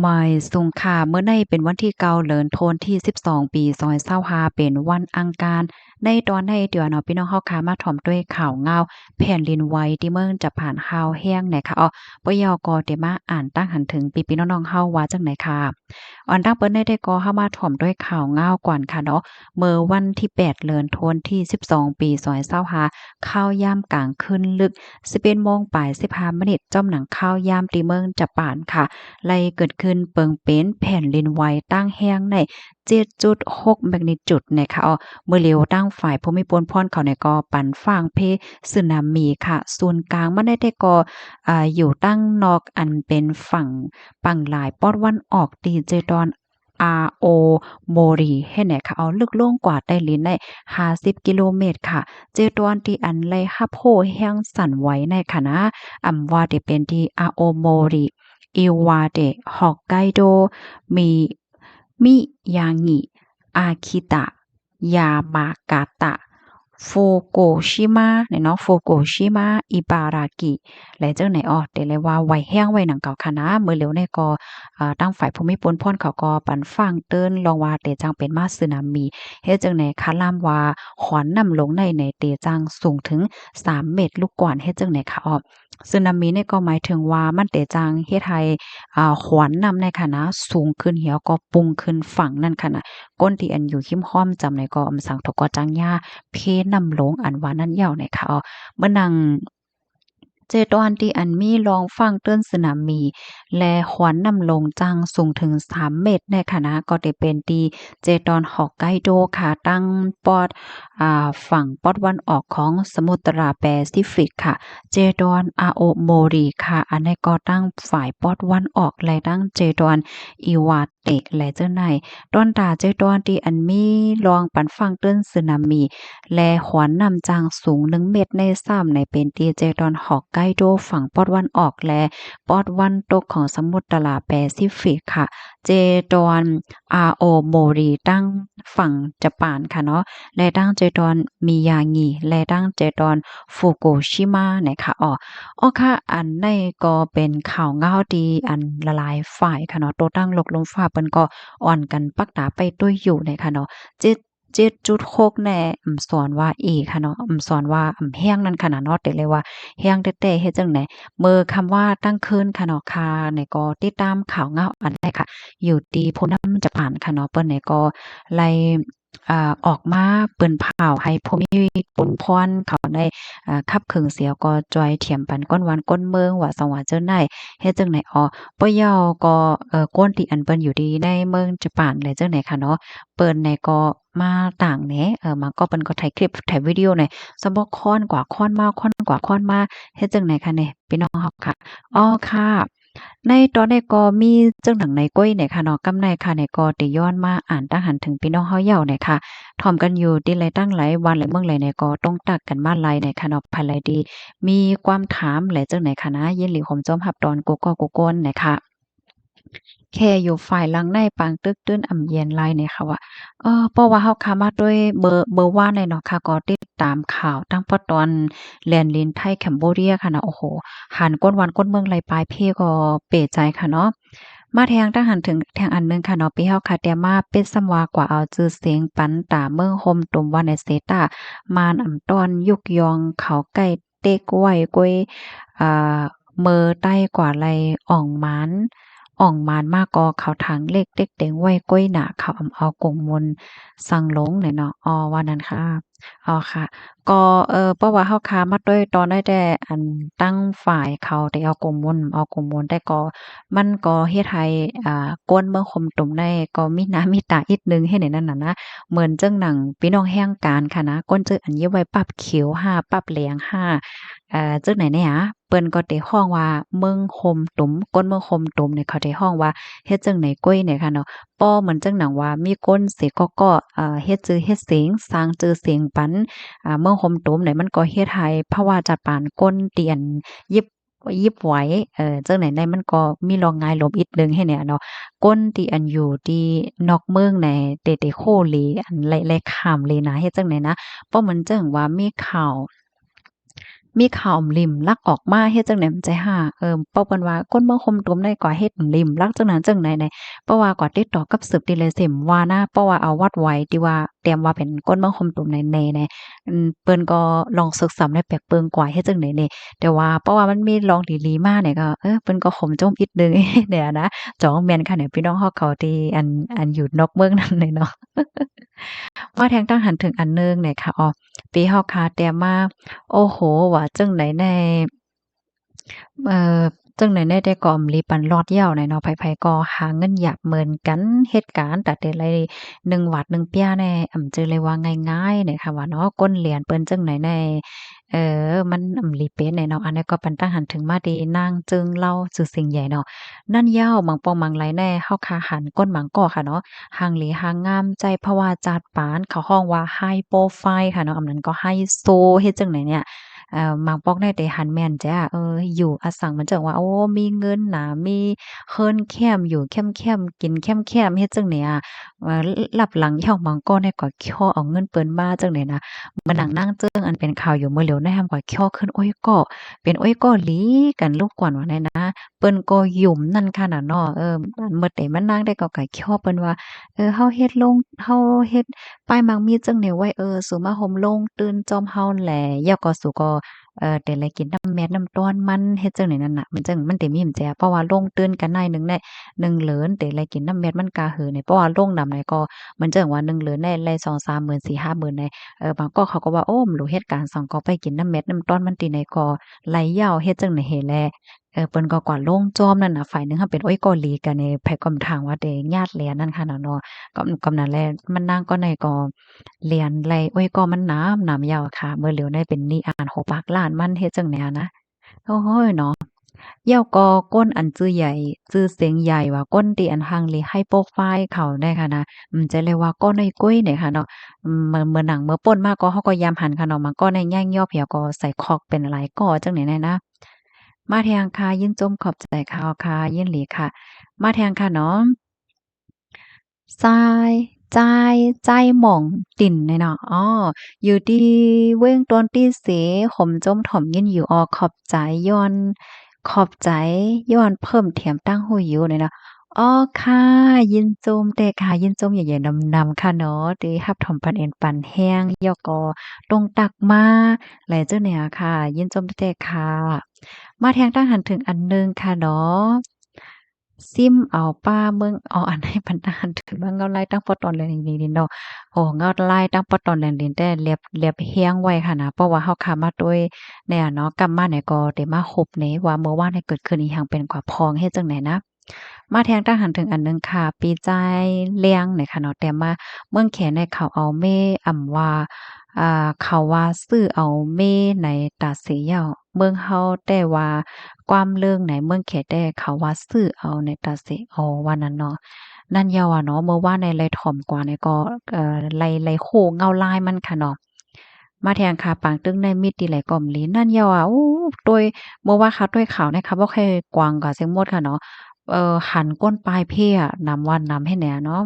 ມາຍສຸງຄ່ະ ມື້ໃນເປັນວັນທີເກົ້າ ເດືອນໂທນທີສິບສອງ ປີສອງພັນຊາວຫ້າ ເປັນວັນອັງຄານ. ໃນຕອນໃນດຽວເນາະ ພີ່ນ້ອງເຮົາຄ່ະ ມາຖ້ອມດ້ວຍຂ່າວງາວແຜ່ນດິນໄຫວທີ່ເມືອງຈະປານຮາວແຮງແນ່ຄ່ະ. ອໍ ບໍ່ຍາວກໍເດມາອ່ານຕັ້ງຫັນເຖິງພີ່ໆນ້ອງໆເຮົາວ່າຈັ່ງໃດຄ່ະ. ອັນດັບເປີດໃນແຕ່ກໍເຮົາມາຖ້ອມດ້ວຍຂ່າວງາວກ່ອນຄ່ະເນາະ. ເມື່ອວັນທີແປດ ເດືອນໂທນທີສິບສອງ ປີສອງພັນຊາວຫ້າ ຄາວຍາມກາງຄືນລຶກ ສິບເອັດໂມງປາຍສິບຫ້າມິນິດ ຈ້ອມໜັງຄາວຍາມທີ່ເມືອງຈະປານຄ່ະ ໄດ້ເກີດຂຶ້ນເປີງເປັນແຜ່ນດິນໄຫວຕັ້ງແຮງໃນ ເຈັດຈຸດຫົກແມັກນິຈູດແນ່ຄ່ະ. ອໍ ມື້ລຽວທາງຝ່າຍພູມີພົນພອນເຂົານີ້ກໍປັນຝາກເພສຸນາມິຄ່ະ. ສູນກາງມັນໄດ້ແຕ່ກໍ ອາ ຢູ່ທາງນອກອັນເປັນຝັ່ງປາງລາຍປອດວັນອອກ ທີ່ເຈຕອນອາໂອໂມຣິເຮັດແນ່ຄ່ະ. ເອົາ ເລິກລົງກວ່າໃຕ້ດິນໄດ້ຫ້າສິບກິໂລເມດຄ່ະ. ເຈຕອນທີ່ອັນໄດ້ຮັບຮູ້ແຮງສັ່ນໄຫວໃນຂະນະ ອຳວ່າຈະເປັນທີ່ອາໂອໂມຣິ ອິວາເຕະ ຮອກໄກໂດ ມີ ມິຍາງິ ອາຄິຕະ ຍາມາກາຕະ ຟູກຸຊິມາ ນີ້ເນາະ ຟູກຸຊິມາ ອິບາຣາກິ ແລະ ຈັ່ງໃດ. ອໍ ແຕ່ລະວ່າໄຫວແຮງໄຫວໜັງເກົ່າຂະນະ. ມື້ລຽວນີ້ກໍ ເອີ ທາງຝ່າຍພູມີພົນພອນເຂົາກໍປັນຝາກເຕືອນລອງວ່າເດຈັ່ງເປັນມາສຸນາມິ ເຮັດຈັ່ງໃດຄະ ລາມວ່າຂອນນ້ຳລົງໃນ ໃນເດຈັ່ງສູງເຖິງສາມເມັດລູກກວນ ເຮັດຈັ່ງໃດຄ່ະ. ອໍ ສຸນາມິນີ້ກໍໝາຍເຖິງວ່າມັນເດຈັ່ງເຮັດໃຫ້ ອາ ຂອນນ້ຳໃນຂະນະສູງຂຶ້ນ ແລ້ວກໍປຸ່ງຂຶ້ນຝັ່ງນັ້ນຂະນະ. ຄົນທີ່ອັນຢູ່ຮິມຮ້ອມຈຳໃດກໍອຳສັງເຂົາກໍຈັ່ງຢ່າເພນ້ຳລົງ ອັນວ່ານັ້ນເຫຍົາໃນຂະ. ອໍ ເມື່ອນາງ ເຈຕອນທີ່ອັນມີລອງຝາກເຕືອນສຸນາມິ ແລະ ຂອນນ້ຳລົງຈັ່ງສູງເຖິງສາມເມັດໃນຂະນະ ກໍເດເປັນທີ່ເຈຕອນຮອກໄກໂດຄ່ະ ທາງປອດ ອາ ຝັ່ງປອດວັນອອກຂອງສະໝຸດຕະລາແປຊີຟິກຄ່ະ. ເຈຕອນອາໂອໂມຣິຄ່ະ ອັນນີ້ກໍທາງຝ່າຍປອດວັນອອກ ແລະ ທາງເຈຕອນອີວາເຕະ ແລະ ເຈີໄນ. ຕອນຕາເຈຕອນທີ່ອັນມີລອງປັນຝາກເຕືອນສຸນາມິ ແລະ ຂອນນ້ຳຈັ່ງສູງໜຶ່ງເມັດໃນຊ້ຳໃນເປັນທີ່ເຈຕອນຮອກໄກໂດຝັ່ງປອດວັນອອກ ແລະ ປອດວັນຕົກຂອງສະໝຸດຕະລາແປຊີຟິກຄ່ະ. ເຈຕອນອາໂອໂມຣິທາງຝັ່ງຈະປານຄ່ະເນາະ ແລະ ທາງເຈຕອນມິຍາງິ ແລະ ທາງເຈຕອນຟູກຸຊິມາແນ່ຄ່ະ. ອໍ ອໍ ຄ່ະ ອັນໃນກໍເປັນຂ່າວງາວທີ່ອັນຫຼາຍໆຝ່າຍຄ່ະເນາະ ໂຕຕັ້ງໂລກລົມຟ້າເພິ່ນກໍອ່ອນກັນປັກຕາໄປຕົວຢູ່ແນ່ຄ່ະເນາະ. ເຈັດ ເຈັດຈຸດຫົກແນ່ ອຳສອນວ່າເອຄ່ະເນາະ ອຳສອນວ່າອຳແຮງນັ້ນຂະນະເນາະ ແຕ່ເລີຍວ່າແຮງແທ້ໆ ເຮັດຈັ່ງໃດ. ເມື່ອຄ່ຳວ່າຕັ້ງຄືນຂະເນາະ ຂ້ານີ້ກໍຕິດຕາມຂ່າວງາວອັນໃດຄ່ະ ຢູ່ທີ່ຜູ້ນຳຈະປານຂະເນາະ ເພິ່ນນີ້ກໍໄດ້ ອ່າ ອອກມາເປິ່ນຜ່າວໃຫ້ຜູ້ມີບຸນພອນເຂົາໄດ້ ອ່າ ຂັບເຄື່ອນສຽວກໍຈ່ອຍຖຽມປັນຄົນບ້ານຄົນເມືອງວ່າ ສະຫວ່າງຈັ່ງໃດ ເຮັດຈັ່ງໃດ. ອໍ ບໍ່ເຍົາກໍ ເອີ ຄົນທີ່ອັນເພິ່ນຢູ່ທີ່ໃນເມືອງຈະປານ ແລະ ຈັ່ງໃດຂະເນາະ ເພິ່ນນີ້ກໍມາຕ່າງແດ່ ເອີ ມາກໍເພິ່ນກໍຖ່າຍຄລິບ ຖ່າຍວິດີໂອໃນ ສະບອກຄ້ອນກວ່າຄ້ອນມາ ຄ້ອນກວ່າຄ້ອນມາ ເຮັດຈັ່ງໃດຄະນີ້ ພີ່ນ້ອງເຮົາຄ່ະ. ອໍ ຄ່ະ ໃນຕອນນີ້ກໍມີຈັ່ງໜັງໃນກ້ອຍແນ່ຄ່ະເນາະ ກຳໃນຄ່ະນີ້ກໍໄດ້ຍ້ອນມາອ່ານຕາງຫັນເຖິງພີ່ນ້ອງເຮົາເຍົາແນ່ຄ່ະ. ຖອມກັນຢູ່ທີ່ໃດຕັ້ງໃດ ບ້ານໃດເມືອງໃດນີ້ກໍຕ້ອງຕັກກັນມາໄລ່ແນ່ຄ່ະເນາະ ໃຜໃດທີ່ມີຄວາມຖາມ ແລະ ຈັ່ງໃດຄ່ະນະ ຍິນດີໂຮມຊົມຮັບຕອນກູ່ກໍກູ່ຄົນແນ່ຄ່ະ. ແຄ່ຢູ່ຝ່າຍຫຼັງໃນປາງຕຶກຕື່ນອຳເຢັນໄລ່ແນ່ຄ່ະວ່າ ເອີ ເພາະວ່າເຮົາຄ່ະມາດ້ວຍເບີ ເບີວານໃນເນາະຄ່ະ ກໍຕິດຕາມຂ່າວຕັ້ງປະຕອນແລນລິນໄທແຄມໂບເດຍຄ່ະເນາະ. ໂອ້ໂຫ ຫັນຄົນບ້ານຄົນເມືອງໄລ່ປາຍເພກໍເປໃຈຄ່ະເນາະ. ມາແທງຕາງຫັນເຖິງແທງອັນໜຶ່ງຄ່ະເນາະ ປີເຮົາຄ່ະຕຽມມາເປັດສຳວ່າກວ່າເອົາຊື່ສຽງປັນຕາເມືອງໂຮມຕຸມວ່າໃນເສຕາ ມານອຳຕ້ອນຍຸກຍອງເຂົາໃກ້ ເຕັກໄວ້ກ້ວຍ ເອີ ເມີໃຕ້ກວ່າໄລ່ອ່ອງມານ ອ່ອງມານມາກໍເຂົາທາງເລັກເຕັກເຕັງໄວ້ກ້ວຍໜາ ເຂົາອຳເອົາກົງມຸນສັງລົງແນ່ເນາະ. ອໍ ວ່ານັ້ນຄ່ະ. ອໍ ຄ່ະ ກໍ ເອີ ເພາະວ່າເຮົາຄ່ະມາດ້ວຍຕອນໃດແຕ່ອັນ ຕັ້ງຝ່າຍເຂົາໄດ້ເອົາກົງມຸນ ເອົາກົງມຸນ ແຕ່ກໍ ມັນກໍເຮັດໃຫ້ ອ່າ ຄົນເມືອງໂຮມຕຸມໃນກໍມີໜ້າມີຕາອີກໜຶ່ງເຮັດໃນນັ້ນນະ ເໝືອນຈັ່ງໜັງພີ່ນ້ອງແຮງການຄ່ະນະ ຄົນເຈີອັນຍິບໄວ້ປັບຂຽວຫ້າ ປັບແດງຫ້າ ເອີ ຈັ່ງໃດແນ່ ເພິ່ນກໍໄດ້ຮ້ອງວ່າເມືອງໂຮມຕຸມ ຄົນເມືອງໂຮມຕຸມນີ້ເຂົາໄດ້ຮ້ອງວ່າເຮັດຈັ່ງໃດກ້ວຍນີ້ຄ່ະເນາະ. ພໍເໝືອນຈັ່ງໜັງວ່າມີຄົນເສກໍກໍ ເອີ ເຮັດຊື່ເຮັດສຽງ ສ້າງຊື່ສຽງປັນ ເມືອງໂຮມຕຸມນີ້ ມັນກໍເຮັດໃຫ້ພະວາຈະປານຄົນທີ່ອັນ ຍິບ ຍິບໄວ້ ເອີ ຈັ່ງໃດໃນມັນກໍມີລອງງາຍລົມອີກໜຶ່ງເຮັດໃນເນາະ ຄົນທີ່ອັນຢູ່ທີ່ນອກເມືອງໃນເຕເຕໂຄເລ ອັນໄລ່ ໄລ່ຂ້າມເລນາ ເຮັດຈັ່ງໃດນະ ເພາະມັນຈັ່ງວ່າມີຂ່າວ ມີຂ່າວຫຼິມລັກອອກມາ ເຮັດຈັ່ງໃດມັນຈະຫາ ເອີ ເວົ້າເພິ່ນວ່າຄົນເມືອງໂຄມຕຸມໃນກວ່າເຮັດຫຼິມລັກຈັ່ງນັ້ນຈັ່ງໃດໃນ ເພາະວ່າກວ່າຕິດຕໍ່ກັບສືບຕິເລເສມວ່ານະ ເພາະວ່າເອົາວັດໄວ້ທີ່ວ່າແຕ້ມວ່າເປັນຄົນເມືອງໂຄມຕຸມໃນແນ່ໃນ ເພິ່ນກໍລອງສຶກສາໃນແປກເບິ່ງກວ່າເຮັດຈັ່ງໃດແນ່ ແຕ່ວ່າເພາະວ່າມັນມີລອງດີໆມານີ້ກໍ ເອີ ເພິ່ນກໍຂົມຈົ່ມອີກໜຶ່ງແນ່ນະ ຈອງແມ່ນຂະແນນພີ່ນ້ອງເຮົາເຂົາທີ່ ອັນ ອັນຢູ່ນອກເມືອງນັ້ນແນ່ເນາະ. ມາແທງຕັ້ງຫັນເຖິງອັນໜຶ່ງແນ່ຄ່ະ ອໍ ປີເຮົາຄາແຕ້ມມາ ໂອ້ໂຫ ວ່າຈັ່ງໃດແນ່ ເອີ ຈັ່ງໃດແນ່ແຕ່ກໍອຳລີປັນລອດຍາວແນ່ເນາະ ໃຜໆກໍຫາເງິນຍາກເໝືອນກັນ ເຮັດການຕາແຕ່ໄລໜຶ່ງຫວາດໜຶ່ງເປ້ຍແນ່ ອຳຈື່ເລີຍວ່າງ່າຍໆແນ່ຄ່ະວ່າເນາະ ກົ້ນຫຼຽນເພິ່ນຈັ່ງໃດແນ່ ເອີ ມັນອຳລີເປັນແນ່ເນາະ. ອັນນີ້ກໍປັນຕັ້ງຫັນເຖິງມາທີ່ນາງເຈິງເລົ່າຊື່ສຽງໃຫຍ່ເນາະ ນັ້ນຍາວ ບາງປ່ອງບາງໄລແນ່ ເຮົາຄາຫັນກົ້ນບາງກໍຄ່ະເນາະ ຮ່າງລີຮ່າງງາມ ໃຈພາວະຈັດປານ ເຂົາຮ້ອງວ່າ high profile ຄ່ະເນາະ ອັນນັ້ນກໍໄຮໂຊ ເຮັດຈັ່ງໃດເນ່ຍ ເອີ ບາງປ່ອງແນ່ແຕ່ຫັນແມ່ນແຈ ເອີ ຢູ່ອາສັງມັນຈັ່ງວ່າ ໂອ້ ມີເງິນໜາ ມີເຮືອນແຄມ ຢູ່ແຄມໆ ກິນແຄມໆ ເຮັດຈັ່ງໃດອະ ເອີ ລັບຫຼັງເຮົາບາງກໍແນ່ກໍຄໍ້ເອົາເງິນເພິ່ນມາຈັ່ງໃດນະ ເໝືອນນາງເຈິງອັນເປັນຂ່າວຢູ່ມື້ຫຼຽວໃນ ຫາກວ່າຄໍ້ຂຶ້ນໂອ້ຍກໍ ເປັນໂອ້ຍກໍຫຼີກັນ ລົບກວນວ່າແນ່ນະ ເພິ່ນກໍຫຍຸ້ມນັ້ນຂະໜາດເນາະ ເອີ ອັນເໝິດເດມັນນາງໄດ້ກໍກະຄໍ້ເພິ່ນວ່າ ເອີ ເຮົາເຮັດລົງ ເຮົາເຮັດປ້າຍໝາກມີດຈັ່ງນີ້ໄວ້ ເອີ ສູມາໂຮມລົງທຶນຈອມເຮົາແຫຼະ ແລ້ວກໍສູກໍ ເອີ ເດໄດ້ກິນນ້ຳແມັດນ້ຳຕ້ອນມັນ ເຮັດຈັ່ງນີ້ນັ້ນນະ ມັນຈັ່ງ ມັນເດມີແຈ ເພາະວ່າລົງທຶນກັນໜ້ອຍໜຶ່ງແນ່ ໜຶ່ງເລີນເດໄດ້ກິນນ້ຳແມັດມັນກະຫືໃນ ເພາະວ່າລົງນຳໃນກໍ ມັນຈັ່ງວ່າໜຶ່ງເລີນແນ່ ໄດ້ສອງສາມໝື່ນ ສີ່ຫ້າໝື່ນໃນ ເອີ ບາງກໍເຂົາກໍວ່າ ໂອ້ ບໍ່ຮູ້ເຮັດການສັງ ກໍໄປກິນນ້ຳແມັດນ້ຳຕ້ອນມັນຕິໃນກໍໄລ່ຍາວ ເຮັດຈັ່ງໃດເຮແລ ເອີ ເພິ່ນກໍກວາດລົງຈອມນັ້ນນະ ຝ່າຍໜຶ່ງຫັ້ນເປັນໂອ້ຍກໍຫຼີກັນເນ ໃຜກໍຖາມວ່າແຕ່ຍາດແລນນັ້ນຂະໜາດເນາະ ກໍ ກໍນັ້ນແຫຼະ ມັນນາງກໍໃນກໍແລນໄລ່ໂອ້ຍກໍມັນນາມ ນາມຍາວຄ່ະ ເມື່ອຫຼຽວໃນເປັນໜີ້ອານຫົກປາກລ້ານມັນ ເຮັດຈັ່ງໃດຫັ້ນນະ ໂອ້ຍເນາະ ແລ້ວກໍຄົນອັນຈື່ໃຫຍ່ ຊື່ສຽງໃຫຍ່ວ່າ ຄົນທີ່ອັນຮັ່ງລີ high profile ເຂົາໃດຂະນະ ອືມ ຈະເລີຍວ່າກໍນ້ອຍກ້ອຍໃດຂະເນາະ ເມື່ອ ເມື່ອໜັງເມື່ອປົ້ນມາກໍ ເຮົາກໍຢາມຫັນຂະເນາະ ບາງກໍໃນຍ່າງຍອບ ແລ້ວກໍໃສ່ຄອກເປັນຫຼາຍກໍຈັ່ງໃດໃນນະ ມາແທງຄ່ະ ຍິນຊົມຂອບໃຈຄ່ະ ຄ່ະ ຍິນດີຄ່ະ ມາແທງຄ່ະເນາະ ຊາຍ ຈາຍ ຈາຍໝອງຕິນເນາະ ອໍ ຢູ່ທີ່ເວງຕວນຕີເສ ຂົມຈົ່ມຖ່ອມຍິນຢູ່ ອໍ ຂອບໃຈ ຍ້ອນ ຂອບໃຈ ຍ້ອນເພີ່ມແຖມຕັ້ງຮູ້ຢູ່ເນາະ ອໍ ຄ່ະ ຍິນຊົມແຕ່ຄ່ະ ຍິນຊົມໃຫຍ່ໆນຳໆຄ່ະເນາະ ທີ່ຮັບຖົມປັນເອັນປັນແຮງ ແລ້ວກໍຕົງຕັກມາ ແລະ ເຈົ້າແນວຄ່ະ ຍິນຊົມແຕ່ຄ່ະ ມາແທງຕັ້ງຫັນເຖິງອັນໜຶ່ງຄ່ະເນາະ ຊິມເອົາປ່າເມືອງ ອໍ ອັນໃຫ້ບັນດານຖືວ່າເງົາລາຍຕັ້ງປອດຕອນແລງດິນເນາະ ໂອ້ ເງົາລາຍຕັ້ງປອດຕອນແລງດິນແຕ່ລຽບ ລຽບຮຽງໄວ້ຫັ້ນນະ ເພາະວ່າເຮົາຄາມາໂດຍແນ່ເນາະ ກັບມານີ້ກໍໄດ້ມາຮົບເນວ່າເມື່ອວານນີ້ເກີດຂຶ້ນອີ່ຫຍັງເປັນກວ່າພ້ອງເຮັດຈັ່ງໃດນະ ມາແທງຕັ້ງຫັນເຖິງອັນໜຶ່ງຄ່ະ ປີຈາຍແລງນີ້ຄ່ະເນາະ ແຕ່ມາເມືອງແຂໃນເຂົາເອົາເມ ອຳວ່າ ອ່າ ເຂົາວ່າຊື້ເອົາເມໃນຕາເສເຍົາ ເມືອງເຮົາແຕ່ວ່າ ຄວາມເລິງໃນເມືອງແຂແຕ່ເຂົາວ່າຊື້ເອົາໃນຕາເສ ອໍ ວ່ານັ້ນເນາະ ນັ້ນເຍົາວ່າເນາະ ເມື່ອວານໃນໄລ່ຖ່ອມກວ່າໃນກໍ ເອີ ໄລ່ ໄລ່ໂຄເງົາລາຍມັນຄ່ະເນາະ ມາແທງຄ່ະ ປາງຕຶກໃນມິດຕິໄລກໍມລີ ນັ້ນເຍົາວ່າ ໂອ້ ໂດຍ ເມື່ອວ່າຄ່ະ ໂດຍຂ່າວໃນຄ່ະ ບໍ່ໃຄ່ກວາງກວ່າເສຍໝົດຄ່ະເນາະ ເອີ ຫັນກົ້ນປາຍເພຍ ນຳວ່ານຳໃຫ້ແນ່ເນາະ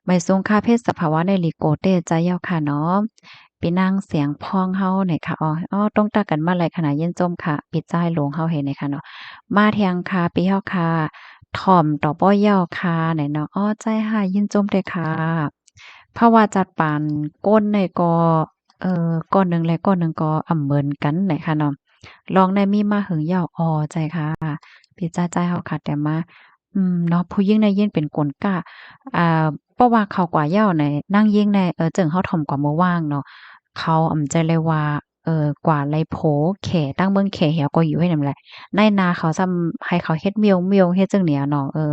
ໄໝສູງຄ່າເພດສະພາວະໃນລີໂກເຕໃຈເຍົາຄ່ະເນາະ ປີນາງສຽງພອງເຮົານີ້ຄ່ະ ອໍ ອໍ ຕົງຕັກກັນມາໄລຂະນະ ຍິນຊົມຄ່ະ ປີຈາຍຫຼວງເຮົາເຫັນນີ້ຄ່ະເນາະ ມາແທງຄ່ະ ປີເຮົາຄ່ະ ຖ່ອມຕໍ່ປ້ອຍເຍົາຄ່ະ ແນ່ເນາະ ອໍ ໃຈຫາ ຍິນຊົມເດ້ຄ່ະ ພາວະຈັດປານກົ້ນໃນກໍ ເອີ ກ້ອນໜຶ່ງແລະກ້ອນໜຶ່ງກໍອຳເໝິນກັນໃນຄ່ະເນາະ ລອງໃນມີມາຫຶງເຍົາ ອໍ ໃຈຄ່ະ ປີຈາຍ ໃຈເຮົາຄ່ະ ແຕ່ມາ ອືມ ເນາະ ຜູ້ຍິງໃນຍິງເປັນກົນກ້າ ອ່າ ເພາະວ່າເຂົາກວ່າເຍົາໃນ ນາງຍິງໃນ ເອີ ເຊິ່ງເຮົາຖ່ອມກວ່າເມື່ອວາງເນາະ ເຂົາອຳໃຈເລີຍວ່າ ເອີ ກວ່າໄລໂພແຂ ຕັ້ງເມືອງແຂເຮົາກໍຢູ່ໃຫ້ນຳແຫຼະ ນາຍໜ້າເຂົາຊ້ຳໃຫ້ເຂົາເຮັດມ້ຽວໆ ເຮັດຈັ່ງເນີ້ຍເນາະ ເອີ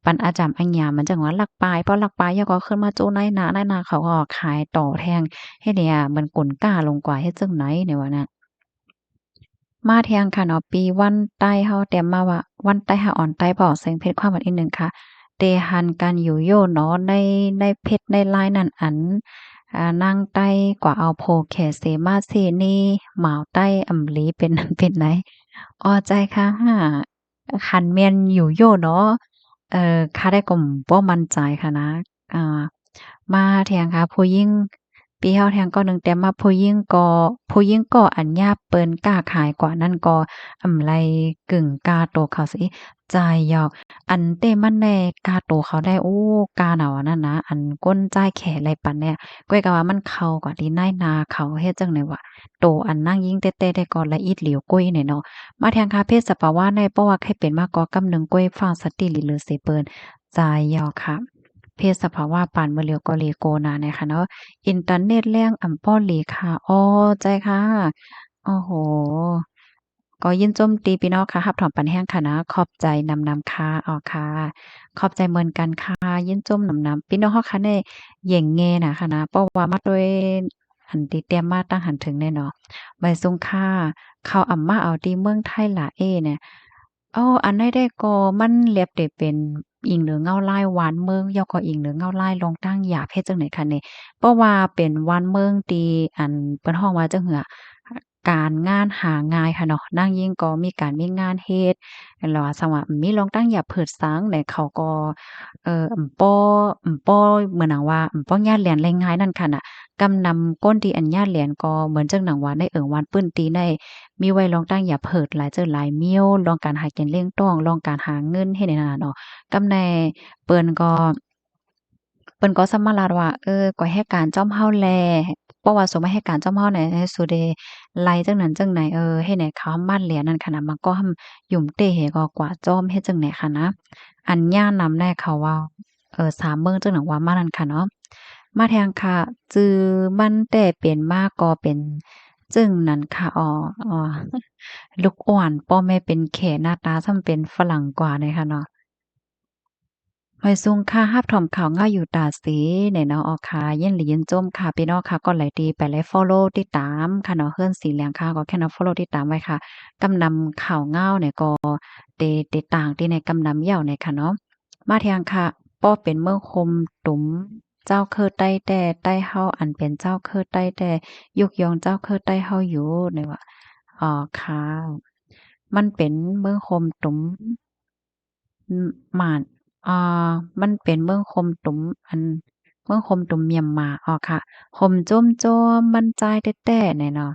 ປັນອາຈຳອາຍາ ມັນຈັ່ງວ່າລັກປາຍ ພໍລັກປາຍເຮົາກໍຂຶ້ນມາໂຈ້ນາຍໜ້າ ນາຍໜ້າເຂົາກໍຂາຍຕໍ່ແທງ ເຮັດໃຫ້ ອາ ມັນກົນກ້າລົງກວ່າ ເຮັດຈັ່ງໃດແນວວ່ານະ ມາແທງຄ່ະເນາະ ປີວັນໃຕ້ເຮົາແຕ້ມມາວ່າ ວັນໃຕ້ເຮົາອອນໃຕ້ ເວົ້າເສັງເພັດຄວາມກັນອີກໜຶ່ງຄ່ະ ແຕ່ຫັນກັນຢູ່ໂຍເນາະ ໃນ ໃນເພັດໃນລາຍນັ້ນ ອັນ ອ່າ ນາງໃຕ້ກວ່າເອົາໂພແຂເສມາເສນີ ໝາວໃຕ້ອຳລີເປັນ ເປັນໃນ ອໍ ໃຈຄ່ະ ຄັນແມ່ນຢູ່ໂຍເນາະ ເອີ ຂ້າໄດ້ກໍບໍ່ໝັ້ນໃຈຄ່ະນະ ອ່າ ມາແທງຄ່ະ ຜູ້ຍິງ ເພ ປີເຮົາແທງກໍໜຶ່ງແຕ້ມມາ ຜູ້ຍິງກໍ ຜູ້ຍິງກໍອັນຍາເປີນກ້າຂາຍກວ່ານັ້ນກໍອຳໄລກຶ່ງກ້າໂຕເຂົາຊິ. ໃຈຍອກ ອັນເຕມັນແດ່ກ້າໂຕເຂົາໄດ້ ໂອ້ ກ້າໜາວອັນນັ້ນນະ ອັນກົ້ນຈ່າຍແຂໄລປານແດ່ ກ້ອຍກະວ່າມັນເຂົ້າກວ່າທີ່ນາຍໜ້າເຂົາເຮັດຈັ່ງໃດວະ. ໂຕອັນນາງຍິງແຕ້ໆ ແຕ່ກໍລະອິດຫຼິວກຸ້ຍແນ່ເນາະ. ມາແທງຄ່າເພດສະພາວະໃນ ເພາະວ່າເຄີຍເປັນມາກໍກຳໜຶ່ງ ກ້ອຍຟັງສະຕິຫຼີເຫຼືອເສເປີນ. ໃຈຍອກຄ່ະ ເພດສະພາວະປານມື້ຫຼຽວກໍເລໂກນາແນ່ຄ່ະເນາະ. ອິນເຕີເນັດແລງອຳປໍຫຼີຄ່ະ. ອໍ ໃຈຄ່ະ. ໂອ້ໂຫ ກໍຍິນຊົມທີ່ພີ່ນ້ອງຄ່ະ ຮັບຖອມປັນແຮງຄ່ະນະ. ຂອບໃຈນຳໆ ຄ່ະ. ອໍ ຄ່ະ ຂອບໃຈເໝືອນກັນຄ່ະ. ຍິນຊົມນຳໆ ພີ່ນ້ອງເຮົາຄ່ະ ແນ່ ເຢັງແງ່ນະຄ່ະນະ ເພາະວ່າມາດ້ວຍອັນທີ່ແຕ້ມມາຕັ້ງຫັນເຖິງແນ່ເນາະ. ໄວ້ສູງຄ່ະ. ເຂົາອຳມາເອົາທີ່ເມືອງໄທລະເອແນ່. ອໍ ອັນໃດແດ່ກໍມັນແລບແຕ່ເປັນອີງເຫຼືອເງົາລາຍວານເມືອງ ແລ້ວກໍອີງເຫຼືອເງົາລາຍລອງຕັ້ງຢາເຮັດຈັ່ງໃດຄັນນີ້ ເພາະວ່າເປັນວານເມືອງທີ່ ອັນ ເພິ່ນຮ້ອງວ່າຈັ່ງເຫືອ ການງານຫາງ່າຍຄ່ະເນາະ. ນາງຍິງກໍມີການມີງານເຮັດ ແລ້ວວ່າສຳວ່າມີລອງຕັ້ງຢາເພີດສັງແຫຼະ ເຂົາກໍ ເອີ ອຳ ບໍ່ ອຳ ບໍ່ ເໝືອນຫຍັງວ່າ ອຳ ບໍ່ຍາດແລ່ນໄດ້ງ່າຍນັ້ນຄ່ະນະ. ກຳນຳກົ້ນທີ່ອັນຍາດແລ່ນກໍເໝືອນຈັ່ງໜັງວ່າໃນເອີງວານພື້ນທີ່ໃນ ມີໄວ້ລອງຕັ້ງຢາເພີດຫຼາຍເຈີຫຼາຍມຽວ ລອງການຫາກິນລ້ຽງຕ້ອງ ລອງການຫາເງິນເຮັດແນວນັ້ນເນາະ. ກຳໃນເພິ່ນກໍ ເພິ່ນກໍສາມາດວ່າ ເອີ ກໍເຮັດການຈ້ອມເຮົາແລ ເພາະວ່າສູມາເຮັດການຈ້ອມເຮົາແນ ໃຫ້ສູໄດ້ໄລ່ຈັ່ງນັ້ນຈັ່ງໃດ ເອີ ເຮັດໃຫ້ເຂົາມາດແລ່ນນັ້ນຄ່ະນະ. ມັນກໍຫຸ່ມເຕະເຮກໍກວ່າຈ້ອມເຮັດຈັ່ງໃດຄ່ະນະ. ອັນຍານຳແນເຂົາເວົ້າ ເອີ ສາມເມືອງຈັ່ງໜັງວ່າມານັ້ນຄ່ະເນາະ. ມາແທງຄ່ະ ຈື່ມັນແຕ່ເປັນມາກໍເປັນຈຶ່ງນັ້ນຄ່ະ. ອໍ ອໍ ລູກອ່ອນ ພໍ່ແມ່ເປັນແຂ ໜ້າຕາຊ່ຳເປັນຝຣັ່ງກວ່າແນ່ຄ່ະເນາະ. ໄວ້ສູງຄ່ະ ຮັບຖອມຂ່າວເງົາຢູ່ຕາເສແນ່ເນາະ. ອໍ ຄ່ະ ຍິນດີຍິນຊົມຄ່ະ. ພີ່ນ້ອງຄ່ະ ກໍໄລທີ່ໄປໄລ follow ຕິດຕາມຄ່ະເນາະ ເຮືອນສີແຫຼງຄ່ະ ກໍແຄ່ນ follow ຕິດຕາມໄວ້ຄ່ະ. ກຳນຳຂ່າວເງົາແນ່ກໍເຕ ເຕຕາງທີ່ໃນກຳນຳເຍົາແນ່ຄ່ະເນາະ. ມາແທງຄ່ະ ເພາະເປັນເມືອງໂຮມຕຸມເຈົ້າເຄີໃຕ້ແຕ່ ໃຕ້ເຮົາອັນເປັນເຈົ້າເຄີໃຕ້ແຕ່ ຍົກຍ້ອງເຈົ້າເຄີໃຕ້ເຮົາຢູ່ ນີ້ວ່າ. ອໍ ຄ່ະ ມັນເປັນເມືອງໂຮມຕຸມ ມານ ອ່າ ມັນເປັນເມືອງໂຮມຕຸມ ອັນ ເມືອງໂຮມຕຸມມຽນມາ. ອໍ ຄ່ະ ໂຮມໂຈມໂຈມ ມັນຈ່າຍແຕ່ໆ ແນ່ເນາະ.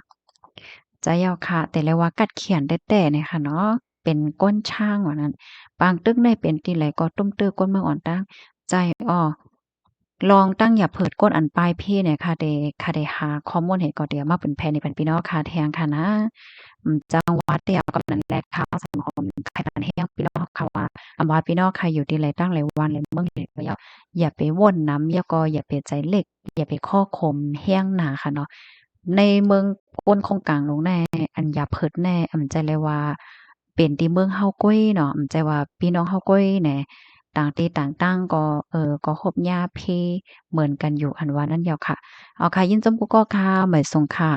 ໃຈຍອກຄ່ະ ແຕ່ລະວ່າກັດຂຽນແຕ່ໆ ແນ່ຄ່ະເນາະ. ເປັນກົ້ນຊ້າງວ່ານັ້ນ ປາງຕຶກໃນເປັນທີ່ໃດກໍຕຸ້ມຕື້ກົ້ນເມືອງອ່ອນຕັ້ງ ໃຈ ອໍ ລອງຕັ້ງຢາເພີດກົ້ນອັນປ້າຍເພແນ່ຄ່ະ. ເດ ຂ້າໄດ້ຫາຂໍ້ມູນໃຫ້ກໍດຽວມາເປັນແຜ່ນໃຫ້ເປັນພີ່ນ້ອງຄ່ະແທງຄ່ະນະ. ອືມ ຈັງຫວະດຽວກັບນັ້ນແຫຼະ ຂ່າວສັງຄົມໄຄບັນແຮງພີ່ນ້ອງຄ່ະວ່າ ອຳວ່າພີ່ນ້ອງຄ່ະຢູ່ທີ່ໃດ ຕັ້ງຫຼາຍວັນຫຼາຍເມືອງ ແລ້ວ ຢ່າໄປວົນນຳ ແລ້ວກໍຢ່າໄປໃຈເລັກ ຢ່າໄປຂໍຄວາມແຮງໜາຄ່ະເນາະ. ໃນເມືອງກົ້ນໂຄງກາງລົງແນ່ ອັນຢາເພີດແນ່ ອຳໃຈເລີຍວ່າ ເປັນທີ່ເມືອງເຮົາກ້ອຍເນາະ ອຳໃຈວ່າພີ່ນ້ອງເຮົາກ້ອຍແນ່ ຕ່າງທີ່ຕ່າງຕັ້ງກໍ ເອີ ກໍຮົບຍາເພເໝືອນກັນຢູ່ ອັນວ່ານັ້ນເຈົ້າຄ່ະ. ເອົາຄ່ະ ຍິນຊົມກຸກອກຄ່ະ ໄວ້ສູງຄ່ະ.